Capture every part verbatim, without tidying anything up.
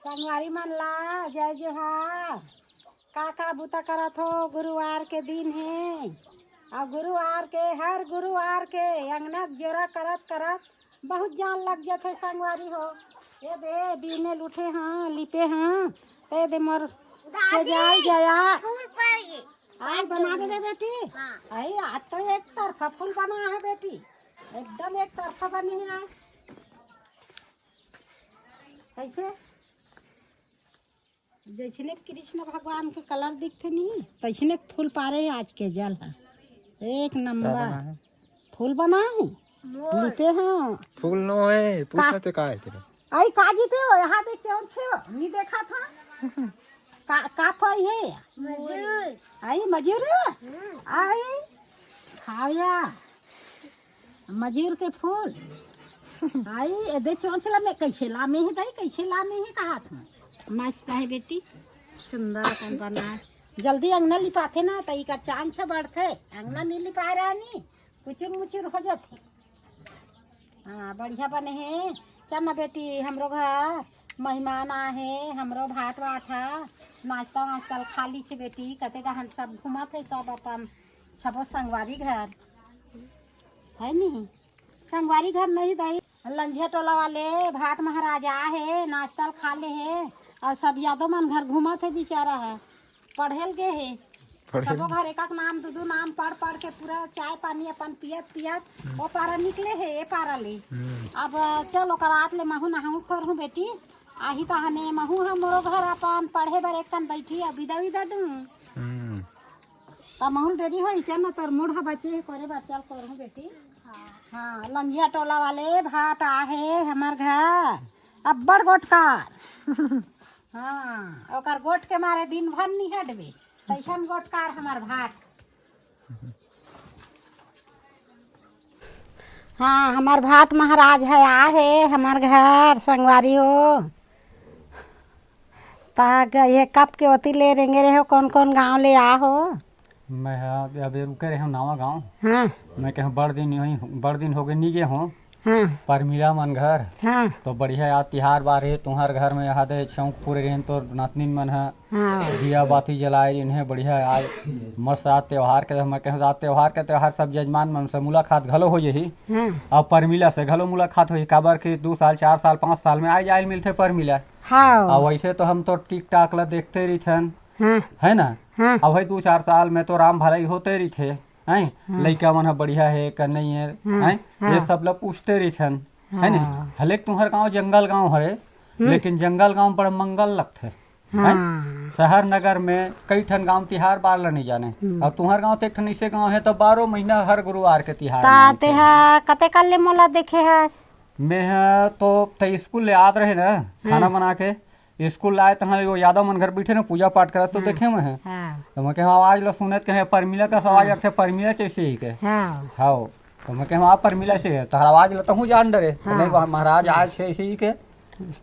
संगवारी मन ला जय जोहार। का का बूता करत हो? गुरुवार के दिन हे, अउ गुरुवार के, हर गुरुवार के अंगना के जोरा करत करत बहुत जान लग जथे संगवारी हो। ये दे बीने ल उठे हंव, लिपे हंव, ते दे मोर के दादी, जाय जया। फूल पड़ गे। आई बना दे दे बेटी। हाँ। आई आज तो एक तरफा फूल बना हे बेटी, एकदम एक तरफा बनी हे आज। कैसे? जैसने कृष्ण भगवान के कलर दिखथे नहीं, तैसने फूल पारे हे आज के जल ह। एक नंबर। का बना हे? फूल बना हे। मोर। लिपे हंव। फूल नो हे, पूछना का? ते का हे तेरा? आई का जीते हो? यहाँ दे चौंच हो, नहीं देखा था। का, का पाई हे? मजूर। आई मजूर हे? हम्म। आई खाया। मजूर के फूल। आई, एदे चोंच ला में कैसे लामे हे दाई, कैसे लामे हे कहात हूँ। मस्त हे बेटी, सुंदर अपन बना। जल्दी अंगना लिपाथे ना, त इकर चांस बढ़थे। अंगना नी लिपाए रहा नी, कुचुर मुचुर हो जाथे। हाँ, बढ़िया बने हे। चल ना बेटी, हमरो घर मेहमान आ हे, हमरो भात वात हा, नाश्ता वास्ता खा ली छे बेटी। कते डहन सब घूमत हे, सब अपन सबो संगवारी घर। है नी? संगवारी घर नहीं दाई, लंझिया टोला वाले भाट महाराज आ हे, नाश्ता ल खा ले हे, अउ सब यादव मन घर घूमत हे बेचारा ह, पढ़े ल गे हे। पढ़े ल सबो घर एक एक नाम, दू दू नाम पढ़ पढ़ के पूरा चाय पानी अपन पियत पियत ओ पारा निकले हे, ए पारा ले। हम्म। अब चल ओकर आत ले महू नहाहूँ खोरहूँ बेटी, आही तहने महू ह मोरो घर अपन पढ़े बर एक कन बैठी, अब बिदा विदा दूँ। हम्म। त महू ल देरी होइस न, तोर मूड़ ह बचे हे, कोरे बर चल कोरहूँ बेटी। हाँ, लंझिया टोला वाले भाट आहे हमर घर, अब्बड़ गोटकार। हाँ, ओकर गोट के मारे दिन भर निहटबे, तैसन गोटकार हमर भाट। हाँ, हमर भाट महाराज ह, आहे हमर घर, संगवारी हो। ता ग-, ये कब के ओती ले रेंगे रहे हो, कौन कौन गांव ले आ हो? मैं ह-, अबे रुके रहे हूँ नवा गांव। हाँ। मैं कहूँ बड़ दिन होई, बड़ दिन हो गए नी गे हूँ। हाँ। परमिला मन घर। हाँ। तो बढ़िया याद तिहार बार हे, तुम्हार घर में यहाँ दे शौक पूरे रहन तो नातनीन मन ह। हाँ। दिया बाती जलाए रहिन हे, बढ़िया आज मस्त आज त्योहार के, मैं कहूँ आज त्योहार के त्योहार सब जजमान मन से मुलाकात घलो हो जही। हाँ। अब परमिला से घलो मुलाकात होही, काबर कि दू साल, चार साल, पाँच साल में आए जाए ल मिलथे परमिला। हाँ। अब वैसे तो हम तो टिकटाक ला देखते रहिथन, हाँ। है ना? हाँ। अब भाई दू चार साल में तो राम भलाई होते रहिथे, हैं? हाँ। लइका मन ह बढ़िया हे का नहीं हे, हाँ, हैं? हाँ। ये सब ला पूछते रहिथन, है नी? हाँ। हलेक तुहर गांव जंगल गांव हरे, हम्म। लेकिन जंगल गांव बड़ मंगल लगथे, हैं? हाँ। शहर नगर में कई ठन गांव तिहार बार ला नहीं जाने। हम्म। अब तुहर गांव तो एक ठन इसे गांव हे, तो बारह महीना हर गुरुवार के तिहार ता मनाथे। तेहा कते काल ले मोला देखे हस? मैं ह तो तै स्कूल ले आत रहे ना, खाना हाँ। बना के, स्कूल आए तहाँ वो यादव मन घर बैठे ना, पूजा पाठ करत तो हाँ। देखे मैं ह। हाँ। तो मैं कहे, "आवाज ला सुने त कहे, परमिला का आवाज हाँ। लगथे, परमिला जैसे ही के।" हाँ। हाँ। तो मैं कहे, "हाँ, परमिला से है, तोहर आवाज ला तहूँ जान डरे।" तो हाँ। नहीं, वहाँ महाराज आज से ऐसे ही के।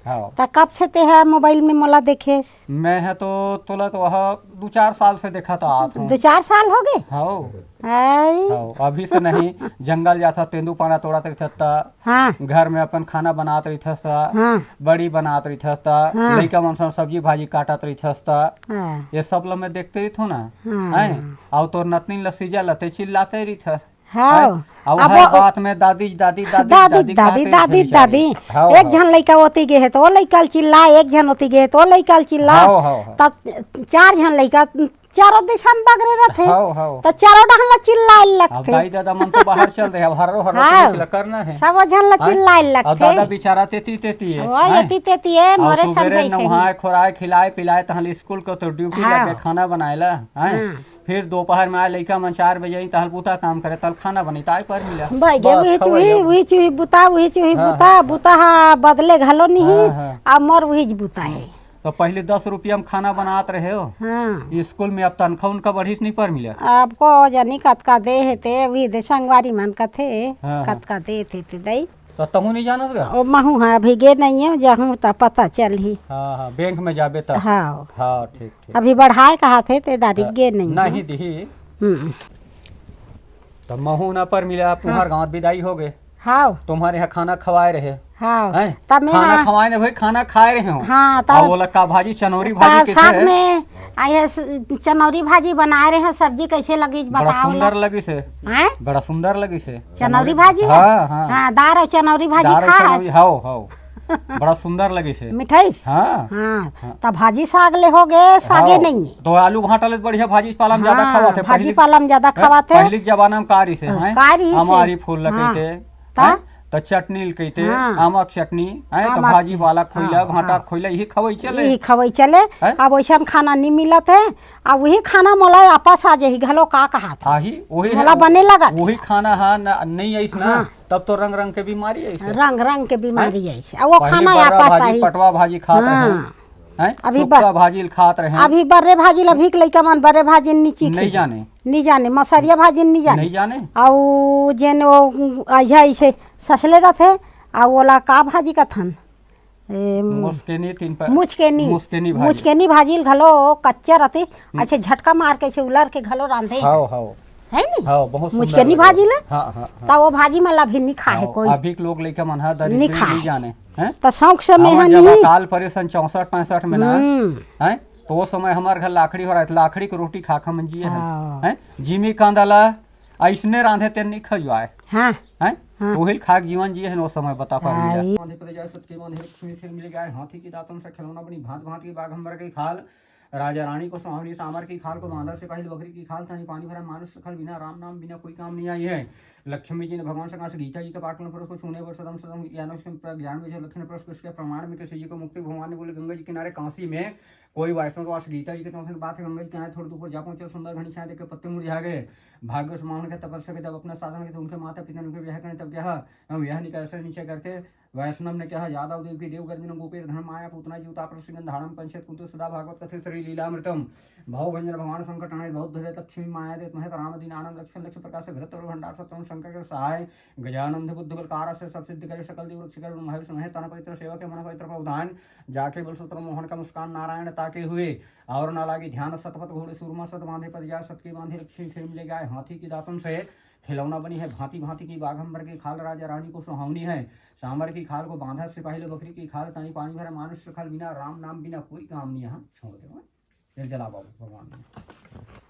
हाँ। त कब से तेहा मोबाइल में मोला देखे? मैं ह तो तोला तो वह दू चार साल से देखा था आप हूँ। दू चार साल हो गए? हाँ। आई। हाँ, अभी से नहीं, जंगल जाथा, तेंदू पाना तोड़त रहिथस त, हाँ। घर में अपन खाना बनात रहिथस त, हाँ। बड़ी बनात रहिथस त, हाँ। लइका मन संग सब्जी भाजी काटत रहिथस त, हाँ। ये सब ल मैं देखते रहिथों ना, हाँ। हैं? अउ तोर नतनी ल सीजा ल ते चिल्लाते रहिथस, हाँ। हैं? अउ अब हर वो बात में दादी, दादी, दादी, दादी, दादी दादी, कहते दादी, रहिथस दादी। बेचारी। हाँ, एक हाँ। झन लइका ओती गे हे त ओ लइका ल चिल्ला, एक झन ओती गे हे त ओ लइका ल चिल्ला। हाँ, हाँ, हाँ। त चार झन लइका चारों दिशा में बगरे रथे। हव, हव। त चारों डहन ला चिल्लाए ल अब लगथे। दाई ददा मन तो बाहर चल दे, अब हर्रो हर्रो हाँ। पुलिस ला करना है। सब झन ला हैं? चिल्लाए ल अब लगथे। दादा बेचारा तेती तेती है, वो हैं? एती तेती है, अब मोरे सब सुबेरे ऐसे ही। नहाए, खोराए, खिलाए, पिलाए, तहाँ ले स्कूल के तो ड्यूटी हाँ। लगे, खाना बनाए ला, हैं? हाँ। फिर दोपहर में आए लइका मन चार बजे आई, तहाँ ले बुता काम करे, तहाँ ले खाना बनी, ताई परमिला। भाई गे, बस, उही खवाई चुही, अब। उही चुही बुता, उही चुही हाँ, बुता, हाँ। बुता हा बदले घलो नहीं, हाँ, हाँ। अब मोर उही ज बुता है। तो पहले दस रुपया में खाना बनात रहे हो। हाँ। स्कूल में अब तनखा उनका बढ़िस नहीं परमिला। अब को जनी कतका दे हे ते, वही दे संगवारी मन कथे, हाँ, हाँ। कतका दे थे ते दई। तो तहूँ नहीं जानत गा? ओ महू हाँ, अभी गे नहीं है, जाहूँ त पता चलही। हाँ, हाँ, बैंक में जाबे त। हाँ। हाँ, ठीक, ठीक। अभी बढ़ाए कहा थे ते दारी हाँ, गे नहीं नहीं है। दिही। हम्म। तो महू ना परमिला, अब तुम्हार हाँ। गाँव विदाई हो गए। हाँ। तुम्हारे यहाँ खाना खवाए रहे। हाँ, हैं? तब मैं खाना हाँ। खवाए ने भाई, खाना खाए रहे हो। हाँ, तब और ओला का भाजी, चनौरी भाजी का कइसे साग है? में आ ये स-, चनौरी भाजी बनाए रहे हो, सब्जी कैसे लगी, बड़ा बताओ सुंदर ला। लगी से। हैं? बड़ा सुंदर लगी से। चनौरी भाजी है? हाँ, हाँ। हाँ, दार और चनौरी भाजी दार और खा चनौरी, है। हाओ, हाओ। बड़ा सुंदर लगी से। मिठाई? हाँ। हाँ, हाँ। तब भाजी साग ले हो गए, सागे हाओ। नहीं है। तो आलू भाटा ले बढ़िया भाजी पाला में ज्यादा हाँ, खवाथे। भाजी पहली, पाला में ज्यादा हैं? खवाथे। पहली के जमाना में का रही से, हाँ, हैं? का रही से? हमारी फूल हाँ। लगते। ता? हैं? त चटनी ल कहिथे, हाँ। आमा के चटनी, हैं? त आमा के भाजी चटनी। वाला खोइला, हाँ, भांटा हाँ। खोइला, इही खवई चले। इही खवई चले। हैं? अब वैसन खाना नहीं मिलत है, अब वही खाना मोला वापस आ जाही घलो, का कहा था? आही, वही मोला है, बने लगत वही है। खाना हा न, नहीं आइस ना, हाँ। तब तो रंग रंग के बीमारी आइस है। रंग रंग के बीमारी हैं? आइस, अब वो पहली खाना बर्रा वापस भाजी, आही। पटवा भाजी खात हाँ। रहे। हैं? अभी सुक्खा बर-, भाजी ल खात रहे। अभी बर्रे भाजी ल अभी के लइका मन बर्रे भाजी ल नी चीखे। नहीं जाने। नी जाने, मसरिया भाजी ल नी जाने। नहीं जाने। अउ जेन वो अइहा इसे ससले रथे, अउ ओला का भाजी कथन? ए, मुस्केनी तीन प-, मुचकेनी। मुस्केनी भाजी। मुचकेनी भाजी ल घलो कच्चा रथे, हम्म। अच्छा झटका मार के, ऐसे उलर के घलो रांधे। हाओ, हाओ। है नी? हाओ, बहुत सुंदर मुचकेनी लगे। भाजी ल? हाँ, हाँ, हाँ। त वो भाजी मन ल अभी नी खाए हाओ, कोई। अभी के लोग लइका मन ह दरिद्री नी खाए। नी जाने, हैं? त शौक से में हमर ह जब नी। अकाल परे सन चौसठ पैंसठ में ना, हम्म। हैं? तो वो समय हमर घर लाखड़ी हो रहा है, लाखड़ी के रोटी खा खा मन जिए हन, हाँ। हैं? जिमी कांदा ला अइसने रांधे तेन नहीं खजुआए, हाँ। हैं? हाँ। तो वही खा के जीवन जिए हन, वो समय बता पा रही है। आई। बांधे पते जाए सत के बांधे लक्ष्मी फिर मिले गाय, हाथी की दातन से खिलौना बनी भांत भांत की बाघ अंबर के खाल, राजा रानी को सुहावनी सामर की खाल को बांधर से पहले बकरी की खाल, तानी पानी भरा मानुष सखल बिना राम नाम बिना कोई काम नहीं आई है। लक्ष्मी जी ने भगवान से कहा, गीता जी के पाठ में पुरुष को छूने पर सदम सदम ज्ञान से ज्ञान विषय लक्षण पुरुष कृष्ण के प्रमाण में कृष्ण जी को मुक्ति भगवान ने बोले गंगा जी किनारे काशी में कोई वैष्णव तो आज गीता जी के चौथे बात है, गंगा जी किनारे थोड़ी दूर पर जा पहुंचे, सुंदर घनी छाया देख के पत्ते मुरझा गए। भाग्य समावन के तपस्या के जब अपना साधन के तो उनके माता पिता ने उनके ब्याह करें तब क्या हम यह निकर्षण नीचे करके वैष्णव ने कहा, यादव देव की देव गर्मी गोपेर धन माया पूतना जीवता प्रसंगन धारण पंचत कुंतु सुधा भागवत कथित श्री लीलामृतम। भव भंजन भगवान संकट हरण बहुत भजत लक्ष्मी माया देत महेत राम दीन आनंद लक्ष्मण लक्ष्मी प्रकाश भरत और भंडार सत्तम शंकर के सहाय गजानंद बुद्ध बलकार से सब सिद्ध करे सकल देव रक्ष कर महावीर समय तन पवित्र सेवा के मन पवित्र प्रावधान जाके बल सूत्र मोहन का मुस्कान नारायण ताके हुए और ना लागे ध्यान सतपथ घोड़े सूरमा सत बांधे पद जा सत के बांधे लक्ष्मी फिर मिले गाय हाथी की दातन से खिलौना बनी है भांति भांति की बाघंबर की खाल राजा रानी को सुहावनी है। सांबर की खाल को बांधा सिपाही लो बकरी की खाल तानी पानी भरा मानुष खाल बिना राम नाम बिना कोई काम नहीं यहाँ छोड़ दे। ये चला बाबू भगवान ने।